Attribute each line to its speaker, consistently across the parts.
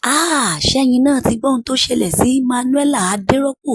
Speaker 1: Háà! Ṣẹ́yìn náà ti gbọ́ ohun tó ṣẹlẹ̀ sí Emmanuella Adérọ́pò,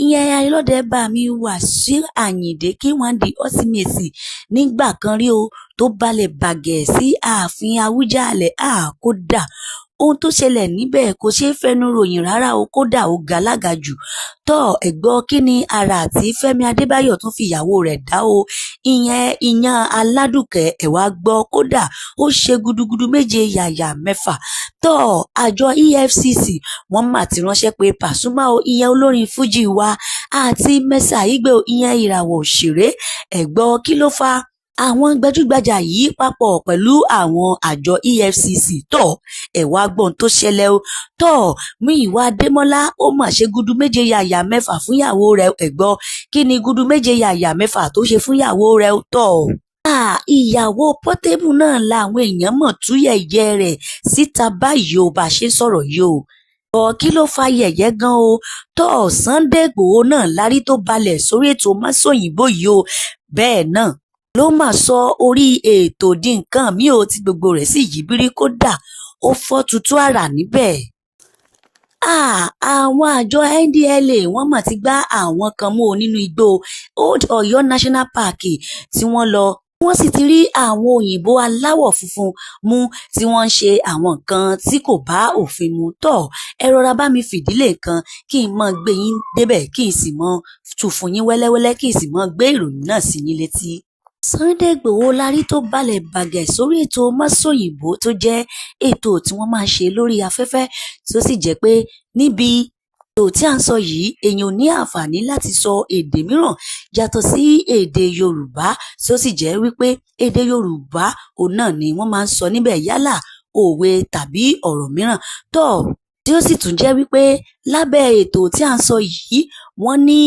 Speaker 1: ìyẹn Ayọ̀lọ́dẹ bàmí Wàsíù Ayíǹde K1 The Ultimate nígbà kan rí o tó balẹ̀ bàgẹ́ sí ààfin Àwùjalẹ̀. Háà, kódà ohun tó ṣẹlẹ̀ níbẹ̀ kò ṣeé fẹnu ròyìn rárá o, kódà ó gàlágà jù. Tọ́ ẹ gbọ́, kí ni àrà tí Fẹ́mi Adébáyọ̀ tún fi ìyàwó rẹ̀ dá o, ìyẹn Iyán Aládùkẹ́? Ẹ wá gbọ́, kódà ó ṣe gudugudu méje yàyà mẹ́fà. Tọ́, àjọ EFCC wọ́n mà ti ránṣẹ́ pé Pasuma o, ìyẹn olórin Fuji wa, àti Mercy Aigbe o, ìyẹn ìràwọ̀ òṣèré. Ẹ gbọ́, kí ló fa àwọn gbajúgbajà yìí papọ̀ pẹ̀lú àwọn àjọ EFCC? Tọ́ ẹ wá gbọ́ ohun tó ṣẹlẹ̀ o. Tọ́, Múyìwá Adémọ́lá ó mà ṣe gudu méje yàyà mẹ́fà fúnyàwó rẹ̀. Ẹ gbọ́, kí ni gudu méje yàyà mẹ́fà tó ṣe fúnyàwó rẹ̀? Tọ́, ìyàwó Portable náà làwọn èèyàn mọ̀ tú yẹ̀yẹ́ rẹ̀ síta báyìí o, bá a ṣe ń sọ̀rọ̀ yìí o. Ọ̀, kí ló fa yẹ̀yẹ́ gan o? Tọ́, Sunday Igboho náà lárí tó balẹ̀ sórí ètò Másòyìnbó yìí o. Bẹ́ẹ̀ náà ló mà sọ orí ètò di nǹkan mi ò, tí gbogbo rẹ̀ sì yí bírí, kódà ó fọ́ tutù àrà níbẹ̀. Àwọn àjọ NDLEA wọ́n mà ti gbá àwọn kan mú o nínú igbó Old Ọ̀yọ́ National Park tí wọ́n lọ, wọ́n sì ti rí àwọn òyìnbó aláwọ̀ funfun mú tí wọ́n ń ṣe àwọn nǹkan tí kò bá òfin mu. Tọ́, ẹ rọra bá mi fìdílé nǹkan kí n mọ́ gbé yín débẹ̀, kí n sì mọ́ tú fún yín wẹ́lẹ́wẹ́lẹ́, kí n sì mọ́ gbé ìròyìn náà sí yín létí. Sunday Igboho lárí tó balẹ̀ bàgẹ́ sórí ètò Másòyìnbó, tó jẹ́ ètò tí wọ́n máa ń ṣe lórí afẹ́fẹ́, tí ó sì jẹ́ pé níbi ètò tí à ń sọ yìí, èèyàn ò ní àǹfààní láti sọ èdè mìíràn yàtọ̀ sí èdè Yorùbá, tí ó sì jẹ́ wípé èdè Yorùbá òun náà ni wọ́n máa ń sọ níbẹ̀, yálà òwe tàbí ọ̀rọ̀ mìíràn. Tọ́, tí ó sì tún jẹ́ wípé lábẹ́ ètò tí à ń sọ yìí, wọ́n ní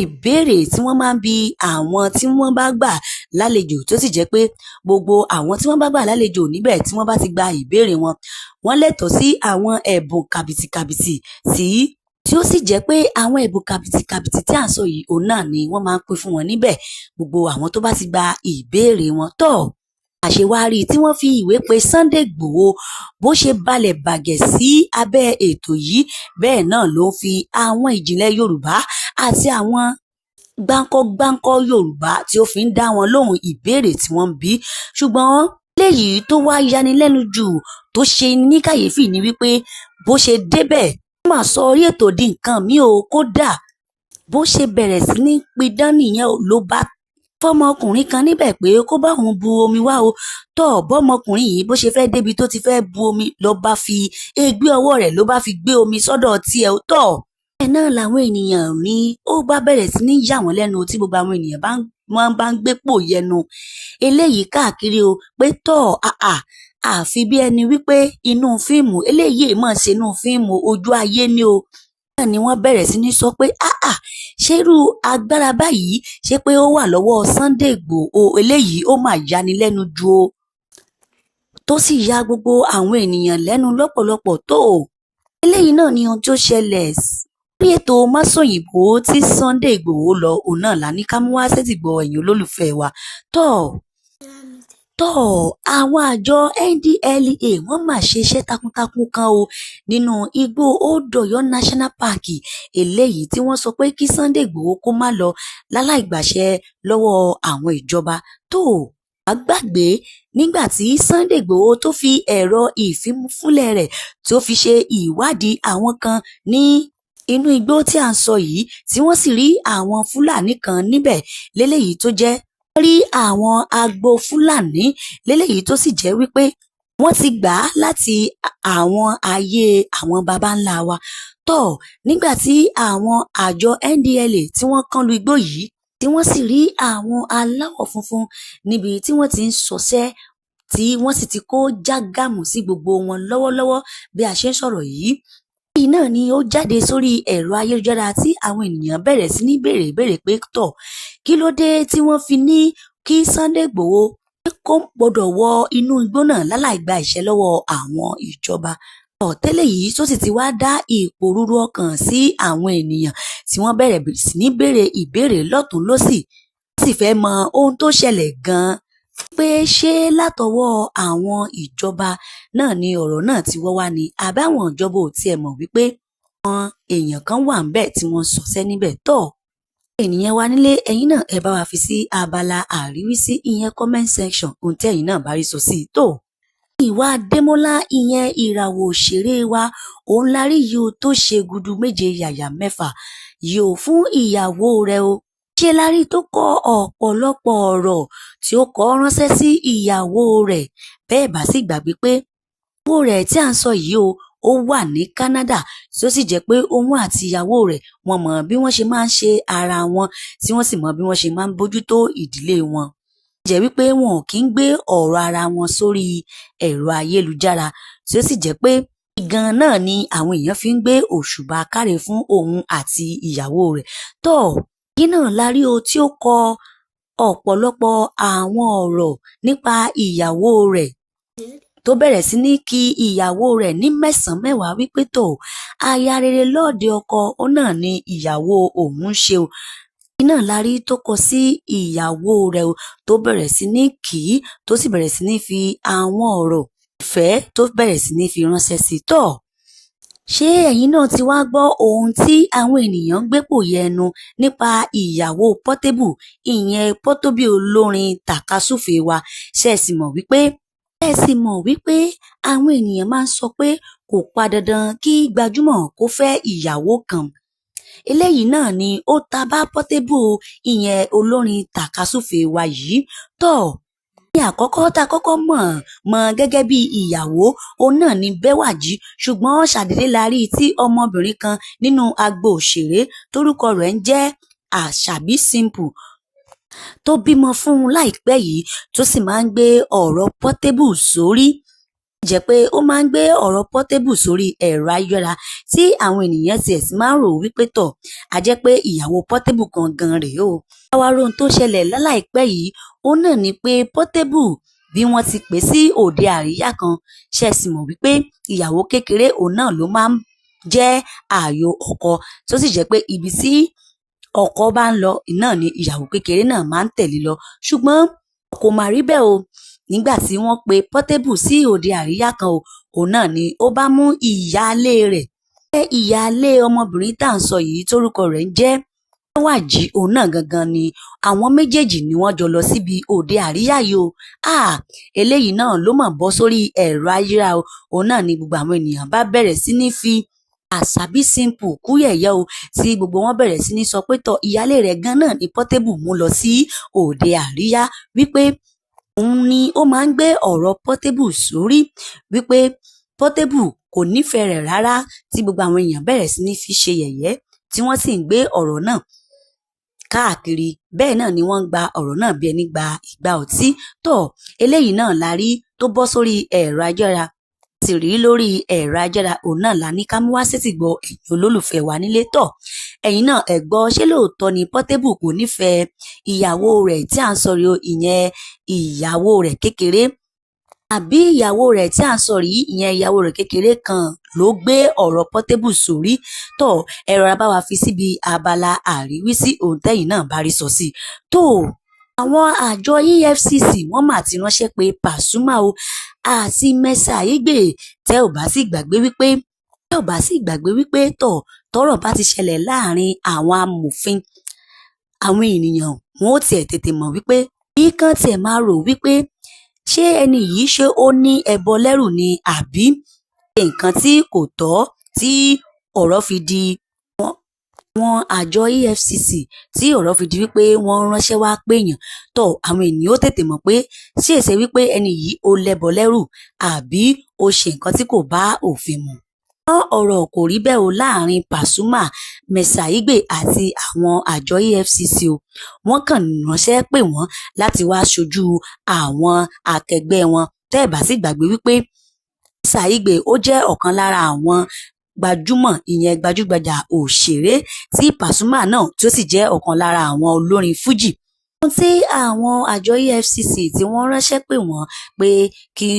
Speaker 1: ìbéèrè tí wọ́n máa ń bi àwọn tí wọ́n bá gbà lálejò, tó sì jẹ́ pé gbogbo àwọn tí wọ́n bá gbà lálejò níbẹ̀, tí wọ́n bá ti gba ìbéèrè wọn, wọ́n lẹ́tọ̀ọ́ sí àwọn ẹ̀bùn kàbìtìkàbìtì, tí ó sì jẹ́ pé àwọn ẹ̀bùn kàbìtìkàbìtì tí à ń sọ yìí, òun náà ni wọ́n máa ń pín fún wọn níbẹ̀, gbogbo àwọn tó bá ti gba ìbéèrè wọn. Tọ́, àṣewárí tí wọ́n fi ìwé pe Sunday Igboho, bó ṣe balẹ̀ bàgẹ́ sí abẹ́ ètò yìí, bẹ́ẹ̀ náà ló ń fi àwọn ìjìnlẹ̀ Yorùbá àti àwọn gbáǹkọ́-gbáǹkọ́ Yorùbá tí ó fi ń dá wọn lóhùn ìbéèrè tí wọ́n ń bi. Ṣùgbọ́n léyìí tó wá yanilẹ́nu jù, tó ṣe ní kàyéfì, ni wípé bó ṣe débẹ̀, ó mà sọ orí ètò di nǹkan mi o. Kódà bó ṣe bẹ̀rẹ̀ sí ní pidán nìyẹn, ló bá fọmọkùnrin kan níbẹ̀ pé kó bá òun bu omi wá o. Tọ́, bọ́mọkùnrin yìí bó ṣe fẹ́ débi tó ti fẹ́ bu omi, ló bá fi ègbé ọwọ́ rẹ̀, ló bá fi gbé omi sọ́dọ̀ tiẹ̀ o. Tọ́, bẹ́ẹ̀ náà làwọn ènìyàn ní ó bá bẹ̀rẹ̀ sí ní yà wọ́n lẹ́nu, tí gbogbo àwọn ènìyàn bá wọ́n bá ń gbépò yẹnu eléyìí káàkiri o, pé tọ́, àà, àfi bí ẹni wípé inú fíìmù eléyìí mọ̀ ṣe, inú fíìmù ojú ayé ni o. Náà ni wọ́n bẹ̀rẹ̀ sí ní sọ pé, áà, ṣerú agbára báyìí ṣé pé ó wà lọ́wọ́ Sunday Igboho eléyìí? Ó mà yani lẹ́nu ju o, tó sì ya gbogbo àwọn ènìyàn lẹ́nu lọ́pọ̀lọpọ̀. Tó eléyìí náà ni ohun tó ṣẹlẹ̀ lórí ètò Másòyìnbó tí Sunday Igboho lọ, òun náà la ní ká mú wá sétìgbọ́ ẹ̀yin olólùfẹ́ wa. Tọ́, àwọn àjọ NDLEA wọ́n mà ṣe iṣẹ́ takuntakun kan o nínú igbó Old Ọ̀yọ́ National Park eléyìí tí wọ́n sọ pé kí Sunday Igboho kó má lọ láláì gbàṣẹ lọ́wọ́ àwọn ìjọba. Tó a gbàgbé nígbà tí Sunday Igboho tó fi ẹ̀rọ ìfimúfúnlẹ̀ rẹ̀ tó fi ṣe ìwádìí àwọn kan ní inú igbó tí à ń sọ yìí, tí wọ́n sì rí àwọn Fúlàní kan níbẹ̀ léléyìí tó jẹ́ wọ́n rí àwọn agbo Fúlàní léléyìí tó sì jẹ́ wípé wọ́n ti gbà á láti àwọn ayé àwọn baba ńlá wa. Tọ́, nígbà tí àwọn àjọ NDLEA tí wọ́n kán lu igbó yìí, tí wọ́n sì rí àwọn aláwọ̀ funfun níbi tí wọ́n ti ń ṣọṣẹ́, tí wọ́n sì ti kó jágàmù sí gbogbo wọn lọ́wọ́lọ́wọ́ bí a ṣe ń sọ̀rọ̀ yìí. Eléyìí náà ni ó jáde sórí ẹ̀rọ ayélujára, tí àwọn ènìyàn bẹ̀rẹ̀ sí ní béèrè ìbéèrè pé, tọ̀, kí ló dé tí wọ́n fi ní kí Sunday Igboho kó gbọ́dọ̀ wọ inú igbó náà láláì gba ìṣẹ́ lọ́wọ́ àwọn ìjọba? Tẹ́lẹ̀ yìí tó sì ti wá dá ìpòrúru ọkàn sí àwọn ènìyàn, tí wọ́n bẹ̀rẹ̀ sí ní béèrè ìbéèrè lọ́tùn lósì, wọ́n sì fẹ́ mọ ohun tó ṣẹlẹ̀ gan-an. Pé ṣé látọwọ́ àwọn ìjọba náà ni ọ̀rọ̀ náà ti wọ́ wá ni, àbí àwọn ìjọba ò tiẹ̀ mọ̀ wípé àwọn èèyàn kan wà ńbẹ̀ tí wọ́n ń ṣọṣẹ́ níbẹ̀? Tọ́, ènìyàn wa nílé, ẹ̀yin náà ẹ bá wa fi sí abala àríwísí, ìyẹn comment section, ohun tí ẹ̀yin náà bá rí sọ sí i tó. Ìwà Adémọ́lá, ìyẹn ìràwọ̀ òṣèré wa, òun la rí yìí o tó ṣe gudu méje yàyà mẹ́fà yìí o fún ìyàwó rẹ̀ o. Ṣe la rí tó kọ ọ̀pọ̀lọpọ̀ ọ̀rọ̀ tí ó kọ ránṣẹ́ sí ìyàwó rẹ̀. Bẹ́ẹ̀ bá sì gbàgbé pé ìyàwó rẹ̀ tí à ń sọ yìí o, ó wà ní Canada, tí ó sì jẹ́ pé òun àti ìyàwó rẹ̀ wọ́n mọ bí wọ́n ṣe máa ń ṣe ara wọn, tí wọ́n sì mọ bí wọ́n ṣe máa ń bójútó ìdílé wọn. Jẹ́ wípé wọn ò kí ń gbé ọ̀rọ̀ ara wọn sórí ẹ̀rọ ayélujára, tí ó sì jẹ́ pé gan náà ni àwọn èèyàn fi ń gbé òṣùbà káre fún òun àti ìyàwó rẹ̀. Tọ́, yìí náà la rí o tí ó kọ ọ̀pọ̀lọpọ̀ àwọn ọ̀rọ̀ nípa ìyàwó rẹ̀, tó bẹ̀rẹ̀ sí ní kí ìyàwó rẹ̀ ní mẹ́sàn-án mẹ́wàá wípé tó, aya rere lọ́ọ̀dẹ ọkọ, ó náà ni ìyàwó òun ń ṣe o. Yìí náà la rí tó kọ sí ìyàwó rẹ̀ o, tó bẹ̀rẹ̀ sí ní kì í, tó sì bẹ̀rẹ̀ sí ní fi àwọn ọ̀rọ̀ ìfẹ́ tó bẹ̀rẹ̀ sí ní fi ránṣẹ́ sí i. Tọ́, ṣé ẹ̀yin náà ti wá gbọ́ ohun tí àwọn ènìyàn ń gbépò yẹnu nípa ìyàwó Portable, ìyẹn Portable olórin tàkasúfèé wa? Ṣé ẹ sì mọ̀ wípé ẹ sì mọ̀ wípé àwọn ènìyàn máa ń sọ pé kò pa dandan kí gbajúmọ̀ kó fẹ́ ìyàwó kan? Eléyìí náà ni ó ta bá Portable, ìyẹn olórin tàkasúfèé wa yìí. Tọ́, ní àkọ́kọ́ tá a kọ́kọ́ mọ̀ mọ̀ gẹ́gẹ́ bí ìyàwó, òun náà ni Bẹ́wàjí, ṣùgbọ́n ṣàdédé la rí tí ọmọbìnrin kan nínú agbo òṣèré tórúkọ rẹ̀ ń jẹ́ Àṣàbí Simple tó bímọ fún un láìpẹ́ yìí, tó sì máa ń gbé ọ̀rọ̀ Portable sórí, jẹ́ pé ó máa ń gbé ọ̀rọ̀ Portable sórí ẹ̀rọ ayélujára, tí àwọn ènìyàn tiẹ̀ sì máa ń rò wípé tọ̀, a jẹ́ pé ìyàwó Portable gangan rèé o. Àwa rohun tó ṣẹlẹ̀ láláìpẹ́ yìí, òun náà ni pé Portable bí wọ́n ti pè sí òde àríyá kan. Ṣe sì mọ̀ wípé ìyàwó kékeré òun náà ló máa ń jẹ́ ààyò ọkọ, tó sì jẹ́ pé ibi tí ọkọ bá ń lọ náà ni ìyàwó kékeré náà máa ń tẹ̀lé lọ. Ṣùgbọ́n kò mà rí bẹ́ẹ̀ o. Nígbà tí wọ́n pe Portable sí òde àríyá kan o, òun náà ni ó bá mú ìyáálé rẹ̀, ìyáálé ọmọbìnrin tá à ń sọ yìí tórúkọ rẹ̀ ń jẹ́ Bẹ́wàjí, òun náà gangan ni àwọn méjèèjì ni wọ́n jọ lọ síbi òde àríyá yìí o. Eléyìí náà ló mọ̀ bọ́ sórí ẹ̀rọ ayélujára o. Òun náà ni gbogbo àwọn ènìyàn bá bẹ̀rẹ̀ sí ní fi Àṣàbí Simple kú yẹ̀yẹ́ o, tí gbogbo wọn bẹ̀rẹ̀ sí ní sọ pé tọ̀, ìyáálé rẹ̀ gan náà ni Portable mú lọ sí òde àríyá, wípé òun ni ó máa ń gbé ọ̀rọ̀ Portable sórí, wípé Portable kò nífẹ̀ẹ́ rẹ̀ rárá, tí gbogbo àwọn èèyàn bẹ̀rẹ̀ sí ní fi ṣe yẹ̀yẹ́, tí wọ́n sì ń gbé ọ̀rọ̀ náà káàkiri. Bẹ́ẹ̀ náà ni wọ́n ń gba ọ̀rọ̀ náà bí ẹni gba ìgbà ọtí. Tọ́, eléyìí náà la rí tó bọ́ sórí ẹ̀rọ ayélujára, sì rí lórí ẹ̀rọ ayélujára, òun náà la ní ká mú wá sétìgbọ́ ẹ̀yin olólùfẹ́ wa nílé. Tọ́, ẹ̀yin náà ẹ gbọ́, ṣé lóòótọ́ ni Portable kò nífẹ̀ẹ́ ìyàwó rẹ̀ tí à ń sọ rí o, ìyẹn ìyàwó rẹ̀ kékeré, àbí ìyàwó rẹ̀ tí à ń sọ rí, ìyẹn ìyàwó rẹ̀ kékeré kan ló gbé ọ̀rọ̀ Portable sórí? Tọ́, ẹ rọra bá wa fi síbi abala àríwísí ohun tẹ́yin náà bá rí sọ sí. Tó, àwọn àjọ EFCC wọ́n mà ti ránṣẹ́ pé Pasuma o àti Mercy Aigbe. Tẹ́ ò bá sì gbàgbé wípé tẹ́ ò bá sì gbàgbé wípé tọ̀, tọ́rọ̀ bá ti ṣẹlẹ̀ láàrin àwọn amòfin, àwọn ènìyàn wọn ó tiẹ̀ tètè mọ̀ wípé bí kán tiẹ̀ máa rò wípé ṣé ẹni yìí, ṣé ó ní ẹbọ lẹ́rù ni, àbí nǹkan tí kò tọ́, tí ọ̀rọ̀ fi di àwọn àjọ EFCC, tí ọ̀rọ̀ fi di wípé wọ́n ránṣẹ́ wá péyàn. Tọ̀, àwọn ènìyàn ó tètè mọ̀ pé ṣé èsè wípé ẹni yìí ó lẹ́bọ lẹ́rù àbí ó ṣe nǹkan tí kò bá òfin mu. Ọ̀rọ̀ kò rí bẹ́ẹ̀ o láàrin Pasuma, Mercy Aigbe àti àwọn àjọ EFCC o. Wọ́n kàn ránṣẹ́ pè wọ́n láti wá ṣojú àwọn akẹgbẹ́ wọn. Tẹ́ ẹ̀ bá sì gbàgbé wípé Mercy Aigbe ó jẹ́ ọ̀kan lára àwọn gbajúmọ̀, ìyẹn gbajúgbajà òṣèré, tí Pasuma náà tí ó sì jẹ́ ọ̀kan lára àwọn olórin fújì. Ohun tí àwọn àjọ EFCC tí wọ́n ránṣẹ́ pè wọ́n pé kí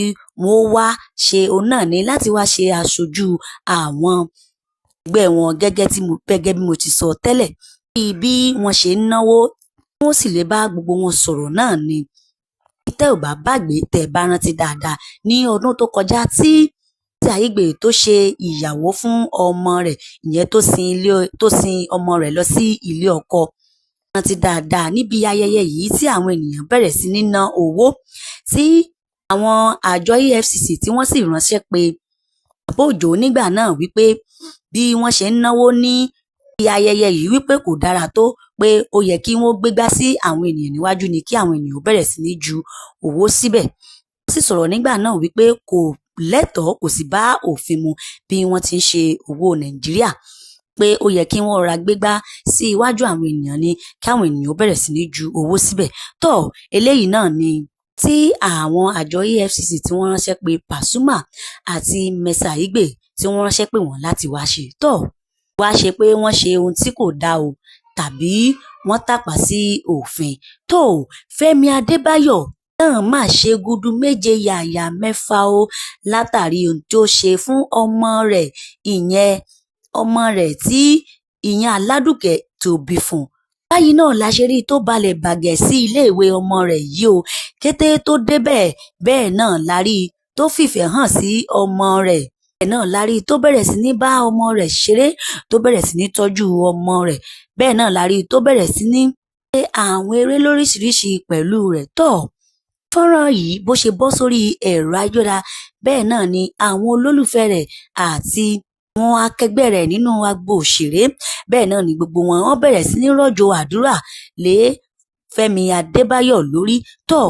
Speaker 1: wọ́n wá ṣe, òun náà ní láti wá ṣe aṣojú àwọn ẹgbẹ́ wọn, gẹ́gẹ́ bí mo ti sọ tẹ́lẹ̀, bí wọ́n ṣe ń náwó, wọ́n sì lè bá gbogbo wọn sọ̀rọ̀ náà ni. Tẹ́ ò bá gbàgbé, tẹ́ ẹ bá rántí dáadáa, ní ọdún tó kọjá tí Mercy Aigbe tó ṣe ìyàwó fún ọmọ rẹ̀, ìyẹn tó sin ọmọ rẹ̀ lọ sí ilé ọkọ, rántí dáadáa níbi ayẹyẹ yìí tí àwọn ènìyàn bẹ̀rẹ̀ sí ní ná owó, tí àwọn àjọ EFCC tí wọ́n sì ránṣẹ́ pé Ìyábọ̀ Òjó nígbà náà wípé bí wọ́n ṣe ń náwó ní ayẹyẹ yìí wípé kò dára tó, pé ó yẹ kí wọ́n gbégbá sí àwọn ènìyàn níwájú ni kí àwọn ènìyàn bẹ̀rẹ̀ sí ní ju owó síbẹ̀. Wọ́n sì sọ̀rọ̀ nígbà náà wípé kò lẹ́tọ̀ọ́, kò sì bá òfin mu bí wọ́n ti ń ṣe owó Nàìjíríà, pé ó yẹ kí wọ́n rọra gbégbá sí iwájú àwọn ènìyàn ni kí àwọn ènìyàn bẹ̀rẹ̀ sí ní ju owó síbẹ̀. Tó eléyìí náà ni tí àwọn àjọ EFCC tí wọ́n ránṣẹ́ pé Pasuma àti Mercy Aigbe, tí wọ́n ránṣẹ́ pè wọ́n láti wá ṣe. Tó wá ṣe pé wọ́n ṣe ohun tí kò dáa o tàbí wọ́n tàpá sí òfin. Tó Fẹ́mi Adébáyọ̀ náà mà ṣe gudu méje yàyà mẹ́fà o látàrí ohun tó ṣe fún ọmọ rẹ̀, ìyẹn ọmọ rẹ̀ tí ìyẹn Aládùkẹ́ tó bí fún un. Báyìí náà la ṣe rí tó balẹ̀ bàgẹ́ sí iléèwé ọmọ rẹ̀ yìí o. Kété tó débẹ̀, bẹ́ẹ̀ náà la rí tó fìfẹ́ hàn sí ọmọ rẹ̀. Bẹ́ẹ̀ náà la rí tó bẹ̀rẹ̀ sí ní bá ọmọ rẹ̀ ṣeré, tó bẹ̀rẹ̀ sí ní tọ́jú ọmọ rẹ̀. Bẹ́ẹ̀ náà la rí tó bẹ̀rẹ̀ sí ní ṣe àwọn eré lóríṣiríṣi pẹ̀lú rẹ̀. Tó fọ́nrán yìí bó ṣe bọ́ sórí ẹ̀rọ ayélujára, bẹ́ẹ̀ náà ni àwọn olólùfẹ́ rẹ̀ àti àwọn akẹgbẹ́ rẹ̀ nínú agbo òṣèré, bẹ́ẹ̀ náà ni gbogbo wọn wọ́n bẹ̀rẹ̀ sí ní rọ̀jò àdúrà lé Fẹ́mi Adébáyọ̀ lórí. Tó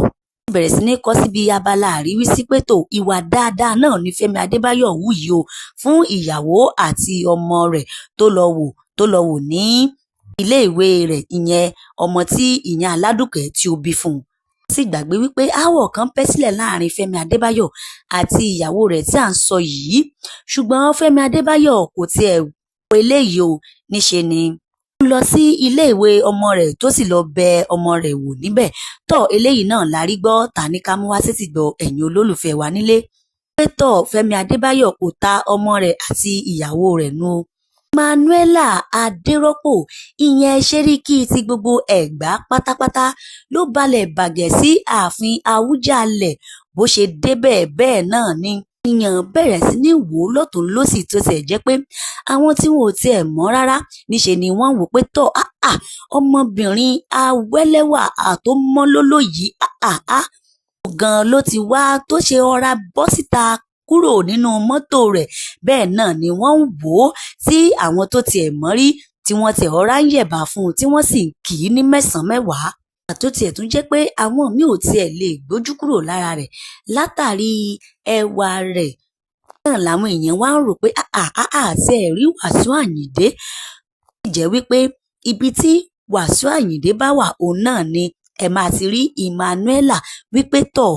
Speaker 1: bẹ̀rẹ̀ sí ní kọ síbi abala àríwísí pé tó ìwà dáadáa náà ni Fẹ́mi Adébáyọ̀ hù yìí o fún ìyàwó àti ọmọ rẹ̀ tó lọ wò ní iléèwé rẹ̀, ìyẹn ọmọ tí ìyẹn Aládùkẹ́ tí ó bí fún un. Sì gbàgbé wípé aáwọ̀ kan bẹ́ sílẹ̀ láàrin Fẹ́mi Adébáyọ̀ àti ìyàwó rẹ̀ tí à ń sọ yìí, ṣùgbọ́n Fẹ́mi Adébáyọ̀ kò tiẹ̀ wo eléyìí o. Níṣe ni ó lọ sí iléèwé ọmọ rẹ̀ tó sì lọ bẹ ọmọ rẹ̀ wò níbẹ̀. Tó eléyìí náà la rí gbọ́ ta ní ká mú wá sétí gbọ́ ẹ̀yin olólùfẹ́ wa nílé. Pé tó Fẹ́mi Adébáyọ̀ kò ta ọmọ rẹ̀ àti ìyàwó rẹ̀ nù o. Emmanuella Adérọ́pò, ìyẹn Sẹ́ríkì ti gbogbo Ẹ̀gbá pátápátá, ló balẹ̀ bàgẹ́ sí ààfin Àwùjalẹ̀. Bó ṣe débẹ̀, bẹ́ẹ̀ náà ni ènìyàn bẹ̀rẹ̀ sí ní wò ó lọ́tùn lósì, tó tiẹ̀ jẹ́ pé àwọn tí wọn ò tiẹ̀ mọ̀ rárá níṣe ni wọ́n wò pé tọ́ ọmọbìnrin awẹ́lẹ́wà àtọmọ́lóló yìí gan ló ti wá tó ṣe ọra bọ́ síta kúrò nínú mọ́tò rẹ̀. Bẹ́ẹ̀ náà ni wọ́n ń wò ó tí àwọn tó tiẹ̀ mọ̀ rí tí wọ́n tiẹ̀ ọ̀rá ń yẹ̀bà fún un tí wọ́n sì ń kì í ní mẹ́sàn-án mẹ́wàá. Tó tiẹ̀ tún jẹ́ pé àwọn míì ò tiẹ̀ lè gbójú kúrò lára rẹ̀ látàrí ẹwà rẹ̀ náà làwọn èèyàn wá ń rò pé àti ẹ̀rí Wàsíù Àyìndé. Ó sì jẹ́ wípé ibi tí Wàsíù Àyìndé bá wà, òun náà ni ẹ máa ti rí Emmanuella wípé tọ̀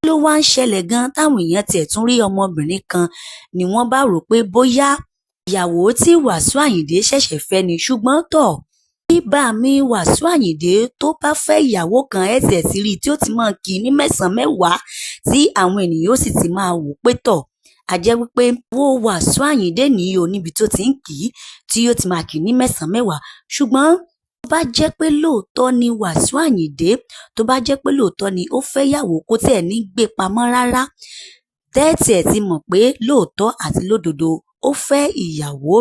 Speaker 1: kí ló wá ń ṣẹlẹ̀ gan táwọn èèyàn tiẹ̀ tún rí ọmọbìnrin kan ni wọ́n bá rò pé bóyá ìyàwó tí Wàsíù Àyìndé ṣẹ̀ṣẹ̀ fẹ́ ni. Ṣùgbọ́n tọ̀ bí bàmí Wàsíù Àyìndé tó bá fẹ́ ìyàwó kan, ẹ̀ tiẹ̀ ti rí i tí ó ti máa kì í ní mẹ́sàn-án mẹ́wàá tí àwọn ènìyàn ó sì ti máa wò pé tọ̀ a jẹ́ wípé owó Wàsíù Àyìndé nìyí o níbi tó ti ń kì í tí yóò ti máa kì í ní mẹ́sàn-án mẹ́wàá. Ṣùgbọ́n tó bá jẹ́ pé lóòótọ́ ni Wàsíù Àyìndé, tó bá jẹ́ pé lóòótọ́ ni ó fẹ́ yàwó, kó tiẹ̀ ní gbé pamọ́ rárá, tẹ́ẹ̀tì ẹ̀ ti mọ̀ pé lóòótọ́ àti lódodo ó fẹ́ ìyàwó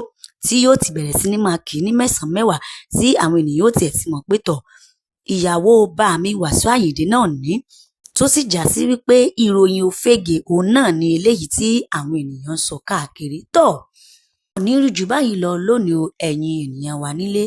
Speaker 1: tí yóò ti bẹ̀rẹ̀ sí ní máa kì í ní mẹ́sàn-án mẹ́wàá tí àwọn ènìyàn ó tiẹ̀ ti mọ̀ pé tọ̀ ìyàwó bàmí Wàsíù Àyìndé náà ní, tó sì já sí wípé ìròyìn òfegè òun náà ni eléyìí tí àwọn ènìyàn ń sọ káàkiri. Tọ̀ kò ní rí jù báyìí lọ lónìí o, ẹ̀yin ènìyàn wa nílé.